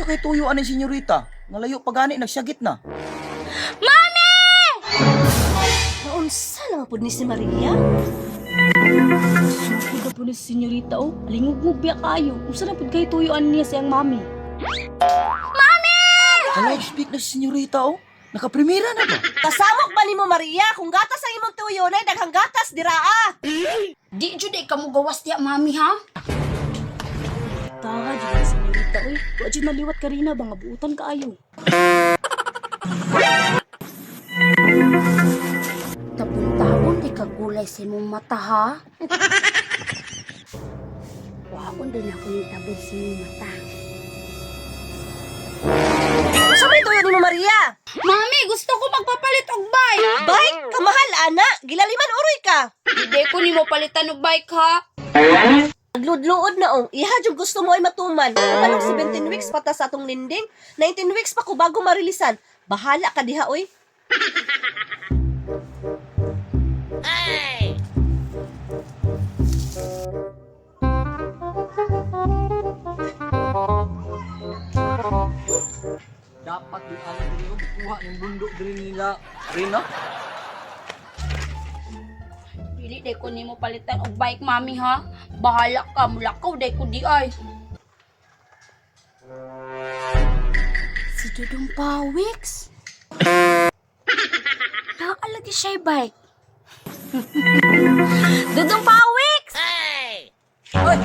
Unsa kay tuyo ani, senyorita? Ngalayo pa gani, nagsyagit na. Naunsa naman pud ni si Maria? Sugod na po ni senyorita oh. Alingog biya kayo. Unsa na pud kay tuyuan niya siyang mami? Sa live speak na si senyorita oh. Nakaprimera na ba? Kasamok ba nimo, Maria? Kung gatas ang imong tuyo nay daghang gatas diraa. Di jud ay kamo gawas diya, mami, ha? Taha jud ni senyorita oy. Wa jud maliwat karina ba nga buutan kaayo. Tabon-tabon di ka gulay sa imong mata, ha? Waon din ako ni tabon sa imong mata. Unsa may tuyo nimo, Maria? Mami, gusto ko magpapalit og bike. Bike kamahal ana, gilaliman uroy ka. Hindi ko nimo palitan og bike, ha? Nagludluod na ong, iha jud gusto mo ay matuman. Kabalong 17 weeks pa ta sa atong linding, 19 weeks pa ko bago marilisan. Bahala ka diha oy. Dapat di ana diri ko kuha ning bundok diri nila Rina. Dili day ko nimo palitan og bike, mami, ha? Bahala ka, mulakaw day ko di ay. Si Dudong Pawiks. Nakaalagi siya yung bike. Dudong Pawiks! Oy!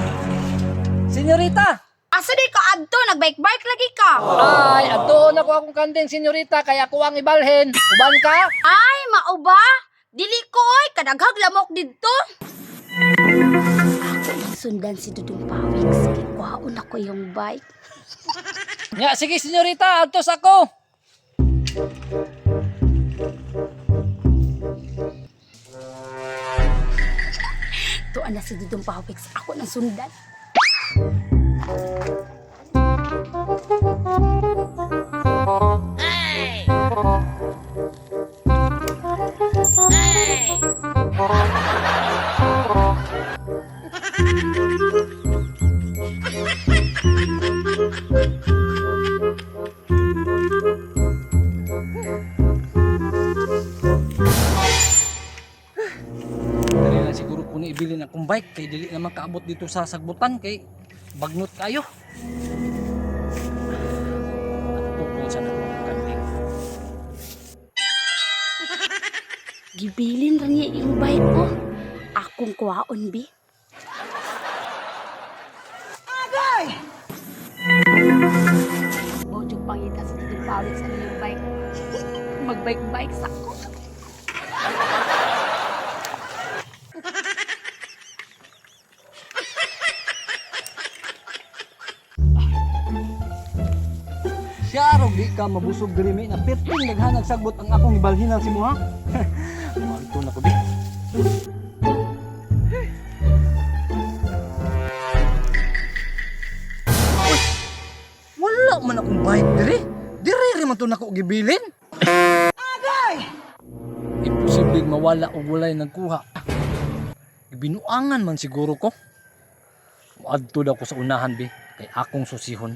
Senyorita! Asa di ka adto? Nagbike-bike lagi ka. Ay, adtoon ako akong kanding, senyorita, kay ako ang ibalhin. Uban ka? Ay, mao ba? Dili ko oy, kadaghag lamok didto. Ako nang sundan si Dudong Pawiks. Kay kuhaon ako yung bike. Nya, sige senyorita, adtos ako. Tuan na si Dudong Pawiks. Ako nang sundan. Dali na siguro ko ni ibilin akong bike kay dili na makaabot dito sa sagbutan kay bagnot kayo. Adto ko sa akong kanding. Gibilin ra niya yung bike ko. Akong kuhaon, bi. Agay! Bojong pangita sa Dudong Pawiks ang iyong bike. Magbike-bike sa ako. Siya rog di ka mabusog diri mi na pirting naghanag sagbot ang akong ibalhinan si mo ha. Muadto na ko di. Uy, wala man akong bike diri. Diri rin man to nako gibilin. Agay! Imposible mawala og walay nagkuha. Gibinuangan man siguro ko. Muadto daw ko sa unahan bi kay akong susihon.